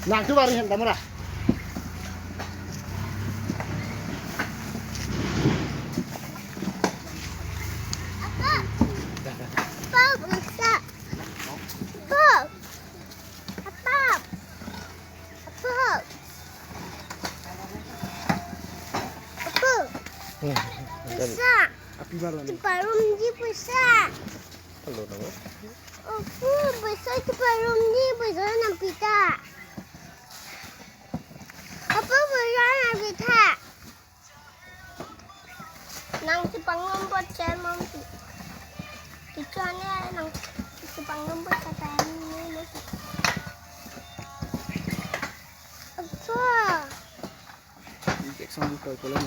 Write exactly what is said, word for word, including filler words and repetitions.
Nangtum ari hem damra. Apa? Apa, bisa? Apa? Apa? Apa? Apa? Bisa? Api baru nih. Parumji bisa? Halo, nama? Opo, bisa keparumji, bisa nangpitha. Opo, bisa nangpitha. Nangchepangrumpot chemong. Teacher ne nangchepangrumpot kata ini. Opo. Injection koi kolom.